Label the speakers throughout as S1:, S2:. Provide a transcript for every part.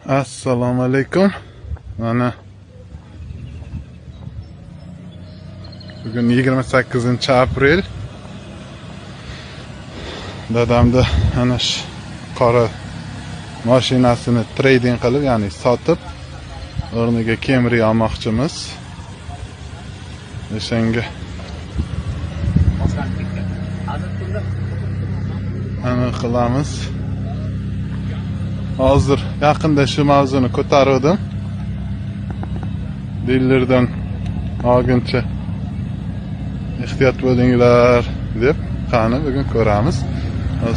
S1: Assalomu alaykum. Mana bugun 28 aprel. Dadamda ana shu qora mashinasini trading qilib, ya'ni sotib, o'rniga Camry olmoqchimiz. O'shanga ana qilamiz. Hozir yaqinda shu mavzuni ko'taruvdim. Dilerdan olguncha ehtiyot bo'linglar deb, qani bugun ko'ramiz.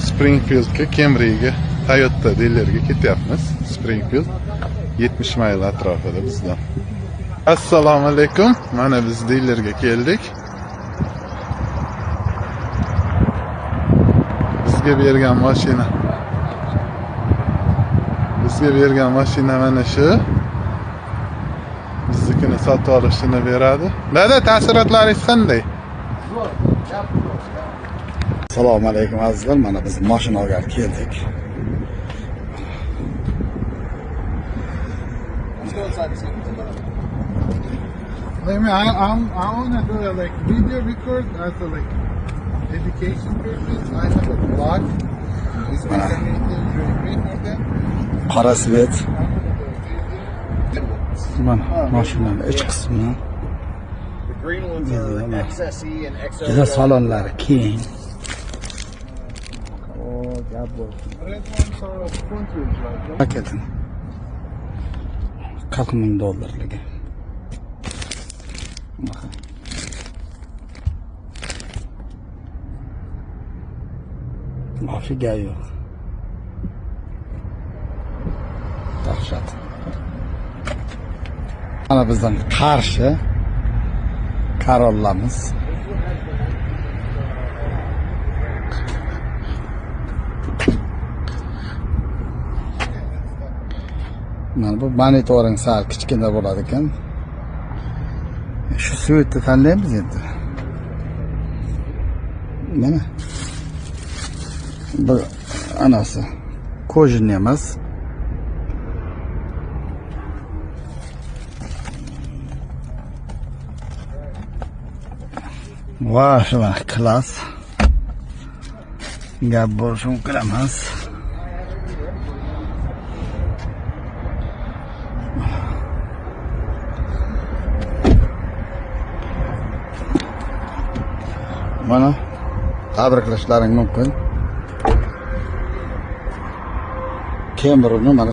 S1: Springfieldga Camryga Toyota dilerga ketyapmiz. Springfield 70 mayl atrofida bizdan. Assalomu alaykum. Mana biz dilerga keldik. Bizga bergan mashina. Bizga bergan mashina mana shu. Biznikini sotib olishini beradi. Dada, taassurotlaringiz qanday?
S2: Assalomu alaykum azizlar. Mana biz mashina olgani keldik.
S1: Let me, I want to do a like video record as a like education purpose. I have a blog. Is there anything you agree for that?
S2: Qora svet. Mana mashinani ich qismini.
S3: The green ones are XSE and XL.
S2: Juda salonlari keng.
S1: Red ones are front wheel drive. No?
S2: Paketini. 40 ming dollarligi. Bunaqa. Вообще gap yo'q. Dahshat. Mana bizdan qarshi Corollamiz. Mana bu monitoring sal kichkina bo'ladi ekan. Shu svetni tanlaymiz endi. Mana. Bu anasi kojin emas. Va shu mana klass. Gap bo'lishi mumkin emas. Mana tabriklashlaring mumkin. Camry'ni mana